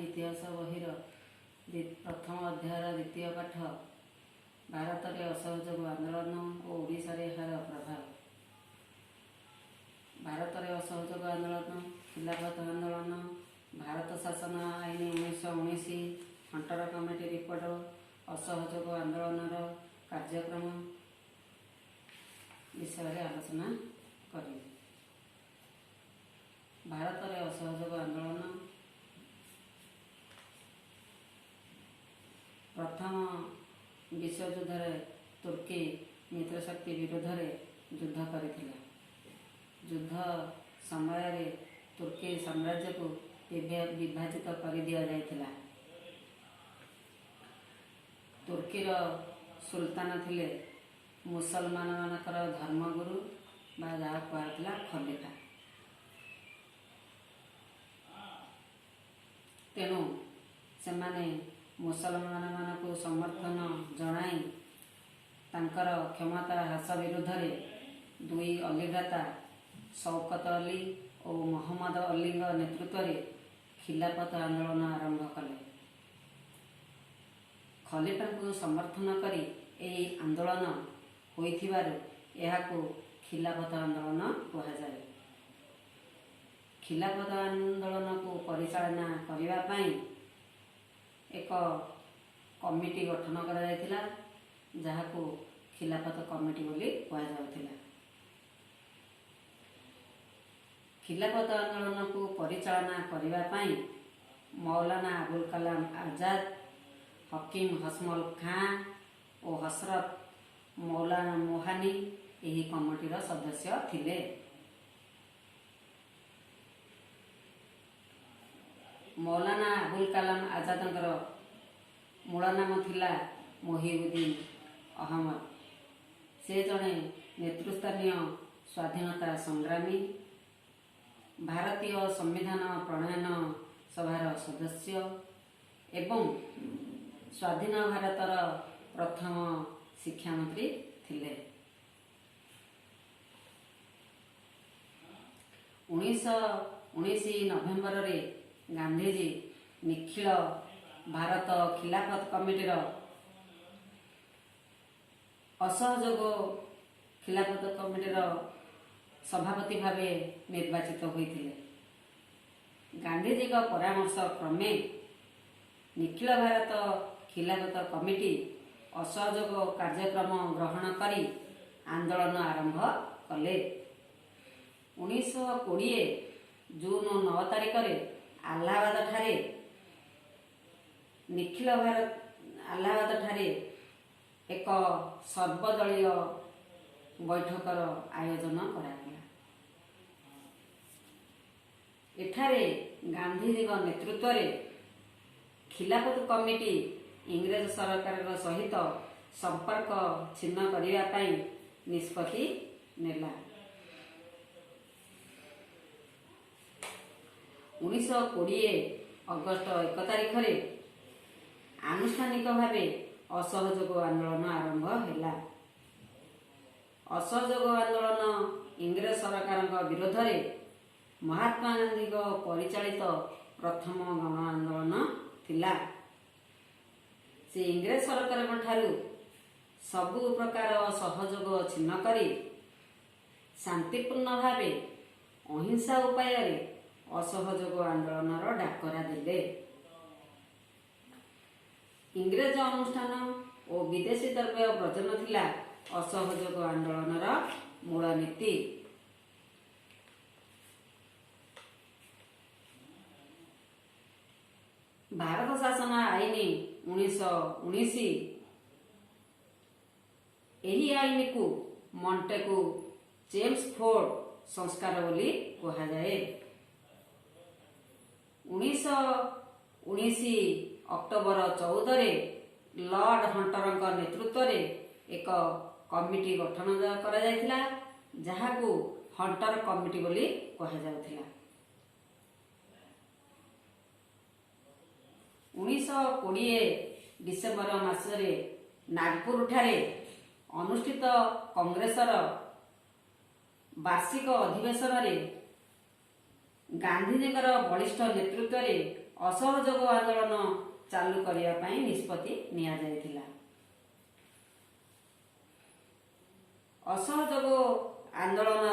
ଇତିହାସ ବହିର ପ୍ରଥମ ଅଧ୍ୟାୟର ଦ୍ୱିତୀୟ ପାଠ, ଭାରତରେ ଅସହଯୋଗ ଆନ୍ଦୋଳନ ଓ ଓଡ଼ିଶାରେ ଏହାର ପ୍ରଭାବ। ଭାରତରେ ଅସହଯୋଗ ଆନ୍ଦୋଳନ, ଖିଲାଫତ ଆନ୍ଦୋଳନ, ଭାରତ ଶାସନ ଆଇନ 1919, ହଣ୍ଟର କମିଟି ରିପୋର୍ଟ, ଅସହଯୋଗ ଆନ୍ଦୋଳନର କାର୍ଯ୍ୟକ୍ରମ ବିଷୟରେ ଆଲୋଚନା କରିବି। ଭାରତରେ ଅସହଯୋଗ ଆନ୍ଦୋଳନ। ପ୍ରଥମ ବିଶ୍ୱଯୁଦ୍ଧରେ ତୁର୍କୀ ମିତ୍ରଶକ୍ତି ବିରୁଦ୍ଧରେ ଯୁଦ୍ଧ କରିଥିଲା। ଯୁଦ୍ଧ ସମୟରେ ତୁର୍କୀ ସାମ୍ରାଜ୍ୟକୁ ବିଭାଜିତ କରିଦିଆଯାଇଥିଲା। ତୁର୍କୀର ସୁଲତାନ ଥିଲେ ମୁସଲମାନମାନଙ୍କର ଧର୍ମଗୁରୁ ବା ଯାହା କୁହାଯାଉଥିଲା ଖଲିଫା। ତେଣୁ ସେମାନେ ମୁସଲମାନମାନଙ୍କୁ ସମର୍ଥନ ଜଣାଇ ତାଙ୍କର କ୍ଷମତା ହ୍ରାସ ବିରୁଦ୍ଧରେ ଦୁଇ ଅଲିଭ୍ରାତା ଶୌକତ ଅଲି ଓ ମହମ୍ମଦ ଅଲିଙ୍କ ନେତୃତ୍ୱରେ ଖିଲାଫତ ଆନ୍ଦୋଳନ ଆରମ୍ଭ କଲେ। ଖଲିଫାଙ୍କୁ ସମର୍ଥନ କରି ଏହି ଆନ୍ଦୋଳନ ହୋଇଥିବାରୁ ଏହାକୁ ଖିଲାଫତ ଆନ୍ଦୋଳନ କୁହାଯାଏ। ଖିଲାଫତ ଆନ୍ଦୋଳନକୁ ପରିଚାଳନା କରିବା ପାଇଁ ଏକ କମିଟି ଗଠନ କରାଯାଇଥିଲା, ଯାହାକୁ ଖିଲାଫତ କମିଟି ବୋଲି କୁହାଯାଉଥିଲା। ଖିଲାଫତ ଆନ୍ଦୋଳନକୁ ପରିଚାଳନା କରିବା ପାଇଁ ମୌଲାନା ଆବୁଲ କାଲାମ ଆଜାଦ, ହକିମ ହସମଲ ଖାଁ ଓ ହସରତ ମୌଲାନା ମୋହାନି ଏହି କମିଟିର ସଦସ୍ୟ ଥିଲେ। ମୌଲାନା ଆବୁଲ କାଲାମ ଆଜାଦଙ୍କର ମୂଳ ନାମ ଥିଲା ମୋହିଉଦ୍ଦିନ ଅହମଦ। ସେ ଜଣେ ନେତୃସ୍ଥାନୀୟ ସ୍ୱାଧୀନତା ସଂଗ୍ରାମୀ, ଭାରତୀୟ ସମ୍ବିଧାନ ପ୍ରଣୟନ ସଭାର ସଦସ୍ୟ ଏବଂ ସ୍ୱାଧୀନ ଭାରତର ପ୍ରଥମ ଶିକ୍ଷାମନ୍ତ୍ରୀ ଥିଲେ। 1919 ନଭେମ୍ବରରେ ଗାନ୍ଧିଜୀ ନିଖିଳ ଭାରତ ଖିଲାଫତ କମିଟିର ଅସହଯୋଗ ଖିଲାଫତ କମିଟିର ସଭାପତି ଭାବେ ନିର୍ବାଚିତ ହୋଇଥିଲେ। ଗାନ୍ଧିଜୀଙ୍କ ପରାମର୍ଶ କ୍ରମେ ନିଖିଳ ଭାରତ ଖିଲାଫତ କମିଟି ଅସହଯୋଗ କାର୍ଯ୍ୟକ୍ରମ ଗ୍ରହଣ କରି ଆନ୍ଦୋଳନ ଆରମ୍ଭ କଲେ। 1920 ଜୁନ 9 ତାରିଖରେ ଆହ୍ଲାବାଦଠାରେ ନିଖିଳ ଭାରତ ଆହ୍ଲାବାଦଠାରେ ଏକ ସର୍ବଦଳୀୟ ବୈଠକର ଆୟୋଜନ କରାଗଲା। ଏଠାରେ ଗାନ୍ଧିଜୀଙ୍କ ନେତୃତ୍ୱରେ ଖିଲାଫତ କମିଟି ଇଂରେଜ ସରକାରଙ୍କ ସହିତ ସମ୍ପର୍କ ଛିନ୍ନ କରିବା ପାଇଁ ନିଷ୍ପତ୍ତି ନେଲା। 1920 ଅଗଷ୍ଟ 1 ତାରିଖରେ ଆନୁଷ୍ଠାନିକ ଭାବେ ଅସହଯୋଗ ଆନ୍ଦୋଳନ ଆରମ୍ଭ ହେଲା। ଅସହଯୋଗ ଆନ୍ଦୋଳନ ଇଂରେଜ ସରକାରଙ୍କ ବିରୋଧରେ ମହାତ୍ମା ଗାନ୍ଧୀଙ୍କ ପରିଚାଳିତ ପ୍ରଥମ ଗଣ ଆନ୍ଦୋଳନ ଥିଲା। ସେ ଇଂରେଜ ସରକାରଙ୍କ ଠାରୁ ସବୁ ପ୍ରକାର ସହଯୋଗ ଛିନ୍ନ କରି ଶାନ୍ତିପୂର୍ଣ୍ଣ ଭାବେ ଅହିଂସା ଉପାୟରେ ଅସହଯୋଗ ଆନ୍ଦୋଳନର ଡାକରା ଦେଲେ। ଇଂରେଜ ଅନୁଷ୍ଠାନ ଓ ବିଦେଶୀ ଦ୍ରବ୍ୟ ବର୍ଜନ ଥିଲା ଅସହଯୋଗ ଆନ୍ଦୋଳନର ମୂଳ ନୀତି। ଭାରତ ଶାସନ ଆଇନ 1919, ଏହି ଆଇନକୁ ମଣ୍ଟେକୁ ଚେମ୍ସଫୋର୍ଡ ସଂସ୍କାର ବୋଲି କୁହାଯାଏ। 1919 ଅକ୍ଟୋବର 14ରେ ଲର୍ଡ ହଣ୍ଟରଙ୍କ ନେତୃତ୍ୱରେ ଏକ କମିଟି ଗଠନ କରାଯାଇଥିଲା, ଯାହାକୁ ହଣ୍ଟର କମିଟି ବୋଲି କୁହାଯାଉଥିଲା। 1920 ଡିସେମ୍ବର ମାସରେ ନାଗପୁରଠାରେ ଅନୁଷ୍ଠିତ କଂଗ୍ରେସର ବାର୍ଷିକ ଅଧିବେଶନରେ ଗାନ୍ଧିଜୀଙ୍କର ବଳିଷ୍ଠ ନେତୃତ୍ୱରେ ଅସହଯୋଗ ଆନ୍ଦୋଳନ ଚାଲୁ କରିବା ପାଇଁ ନିଷ୍ପତ୍ତି ନିଆଯାଇଥିଲା। ଅସହଯୋଗ ଆନ୍ଦୋଳନ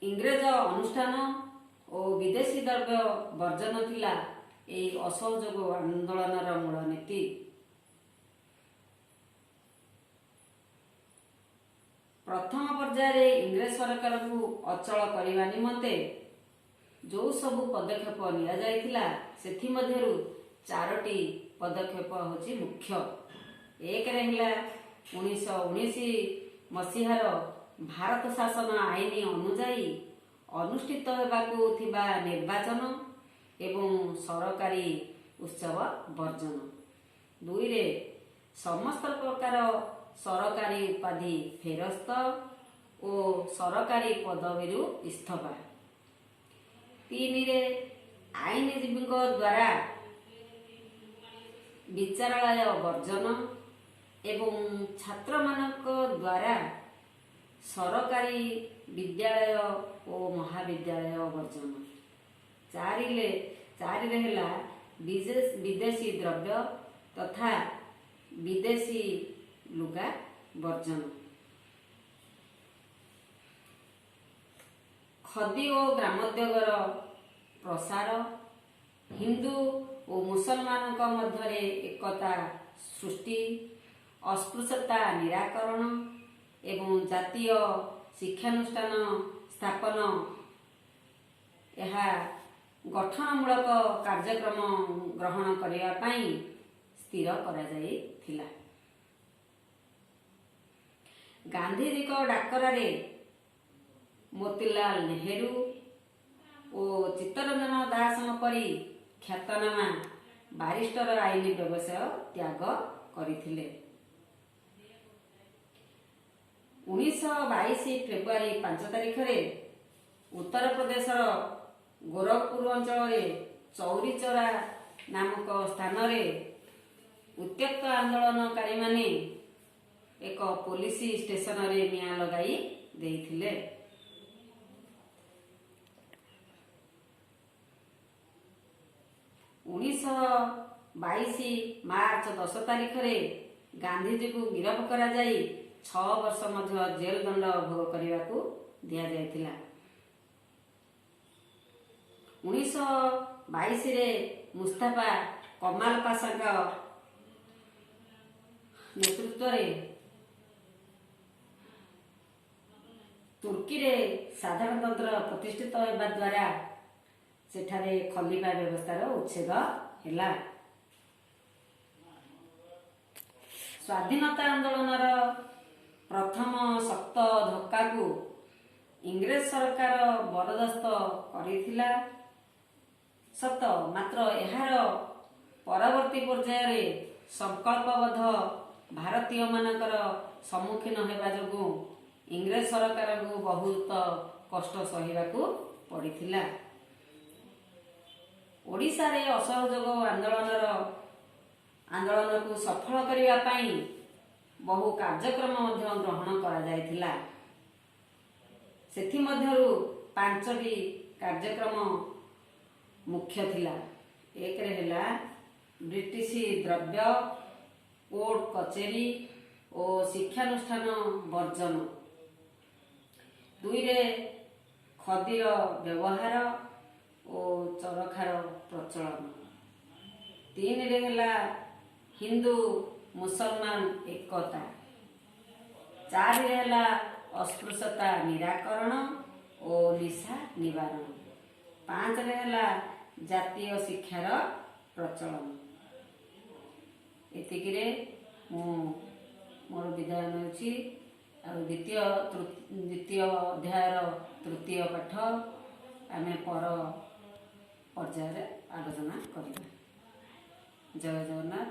ଇଂରେଜ ଅନୁଷ୍ଠାନ ଓ ବିଦେଶୀ ଦ୍ରବ୍ୟ ବର୍ଜନ ଥିଲା ଏହି ଅସହଯୋଗ ଆନ୍ଦୋଳନର ମୂଳ ନୀତି। ପ୍ରଥମ ପର୍ଯ୍ୟାୟରେ ଇଂରେଜ ସରକାରଙ୍କୁ ଅଚଳ କରିବା ନିମନ୍ତେ ଯେଉଁ ସବୁ ପଦକ୍ଷେପ ନିଆଯାଇଥିଲା, ସେଥିମଧ୍ୟରୁ ଚାରୋଟି ପଦକ୍ଷେପ ହେଉଛି ମୁଖ୍ୟ। ଏକରେ ହେଲା 1919 ମସିହାର ଭାରତ ଶାସନ ଆଇନ ଅନୁଯାୟୀ ଅନୁଷ୍ଠିତ ହେବାକୁ ଥିବା ନିର୍ବାଚନ ଏବଂ ସରକାରୀ ଉତ୍ସବ ବର୍ଜନ। ଦୁଇରେ ସମସ୍ତ ପ୍ରକାର ସରକାରୀ ଉପାଧି ଫେରସ୍ତ ଓ ସରକାରୀ ପଦବୀରୁ ଇସ୍ତଫା। ତିନିରେ ଆଇନଜୀବୀଙ୍କ ଦ୍ୱାରା ବିଚାରାଳୟ ବର୍ଜନ ଏବଂ ଛାତ୍ରମାନଙ୍କ ଦ୍ୱାରା ସରକାରୀ ବିଦ୍ୟାଳୟ ଓ ମହାବିଦ୍ୟାଳୟ ବର୍ଜନ। ଚାରିରେ ହେଲା ବିଦେଶୀ ଦ୍ରବ୍ୟ ତଥା ବିଦେଶୀ ଲୁଗା ବର୍ଜନ। ଖଦି ଓ ଗ୍ରାମୋଦ୍ୟୋଗର ପ୍ରସାର, ହିନ୍ଦୁ ଓ ମୁସଲମାନଙ୍କ ମଧ୍ୟରେ ଏକତା ସୃଷ୍ଟି, ଅସ୍ପୃଶ୍ୟତା ନିରାକରଣ ଏବଂ ଜାତୀୟ ଶିକ୍ଷାନୁଷ୍ଠାନ ସ୍ଥାପନ, ଏହା ଗଠନମୂଳକ କାର୍ଯ୍ୟକ୍ରମ ଗ୍ରହଣ କରିବା ପାଇଁ ସ୍ଥିର କରାଯାଇଥିଲା। ଗାନ୍ଧିଜୀଙ୍କ ଡାକରାରେ ମୋତିଲାଲ ନେହେରୁ ଓ ଚିତ୍ତରଞ୍ଜନ ଦାସଙ୍କ ପରି ଖ୍ୟାତନାମା ବାରିଷ୍ଟର ଆଇନ ବ୍ୟବସାୟ ତ୍ୟାଗ କରିଥିଲେ। 1922 ଫେବୃଆରୀ 5 ତାରିଖରେ ଉତ୍ତରପ୍ରଦେଶର ଗୋରଖପୁର ଅଞ୍ଚଳରେ ଚୌରିଚୌରା ନାମକ ସ୍ଥାନରେ ଉତ୍ତ୍ୟକ୍ତ ଆନ୍ଦୋଳନକାରୀମାନେ ଏକ ପୋଲିସ ଷ୍ଟେସନରେ ନିଆଁ ଲଗାଇ ଦେଇଥିଲେ। 1922 ମାର୍ଚ୍ଚ 10 ତାରିଖରେ ଗାନ୍ଧିଜୀଙ୍କୁ ଗିରଫ କରାଯାଇ 6 ବର୍ଷ ମଧ୍ୟ ଜେଲ ଦଣ୍ଡ ଭୋଗ କରିବାକୁ ଦିଆଯାଇଥିଲା। 1922ରେ ମୁସ୍ତାଫା କମାଲ ପାଶାଙ୍କ ନେତୃତ୍ୱରେ ତୁର୍କୀରେ ସାଧାରଣତନ୍ତ୍ର ପ୍ରତିଷ୍ଠିତ ହେବା ଦ୍ୱାରା ସେଠାରେ ଖଲିଫା ବ୍ୟବସ୍ଥାର ଉଚ୍ଛେଦ ହେଲା। ସ୍ୱାଧୀନତା ଆନ୍ଦୋଳନର ପ୍ରଥମ ଶକ୍ତ ଧକ୍କାକୁ ଇଂରେଜ ସରକାର ବରଦାସ୍ତ କରିଥିଲା ସତ, ମାତ୍ର ଏହାର ପରବର୍ତ୍ତୀ ପର୍ଯ୍ୟାୟରେ ସଂକଳ୍ପବଦ୍ଧ ଭାରତୀୟମାନଙ୍କର ସମ୍ମୁଖୀନ ହେବା ଯୋଗୁଁ ଇଂରେଜ ସରକାରଙ୍କୁ ବହୁତ କଷ୍ଟ ସହିବାକୁ ପଡ଼ିଥିଲା। ଓଡ଼ିଶାରେ ଅସହଯୋଗ ଆନ୍ଦୋଳନକୁ ସଫଳ କରିବା ପାଇଁ ବହୁ କାର୍ଯ୍ୟକ୍ରମ ମଧ୍ୟ ଗ୍ରହଣ କରାଯାଇଥିଲା। ସେଥିମଧ୍ୟରୁ ପାଞ୍ଚଟି କାର୍ଯ୍ୟକ୍ରମ ମୁଖ୍ୟ ଥିଲା। ଏକରେ ହେଲା ବ୍ରିଟିଶ ଦ୍ରବ୍ୟ, କୋର୍ଟ କଚେରୀ ଓ ଶିକ୍ଷାନୁଷ୍ଠାନ ବର୍ଜନ। ଦୁଇରେ ଖଦିର ବ୍ୟବହାର ଓ ଚରଖାର ପ୍ରଚଳନ। ତିନିରେ ହେଲା ହିନ୍ଦୁ ମୁସଲମାନ ଏକତା। ଚାରିରେ ହେଲା ଅସ୍ପୃଶ୍ୟତା ନିରାକରଣ ଓ ନିଶା ନିବାରଣ। ପାଞ୍ଚରେ ହେଲା ଜାତୀୟ ଶିକ୍ଷାର ପ୍ରଚଳନ। ଏତିକିରେ ମୁଁ ମୋର ବିଦାୟ ନେଉଛି। ଆଉ ଦ୍ୱିତୀୟ ଅଧ୍ୟାୟର ତୃତୀୟ ପାଠ ଆମେ ପର ପର୍ଯ୍ୟାୟରେ ଆଲୋଚନା କରିବା। ଜୟ ଜଗନ୍ନାଥ।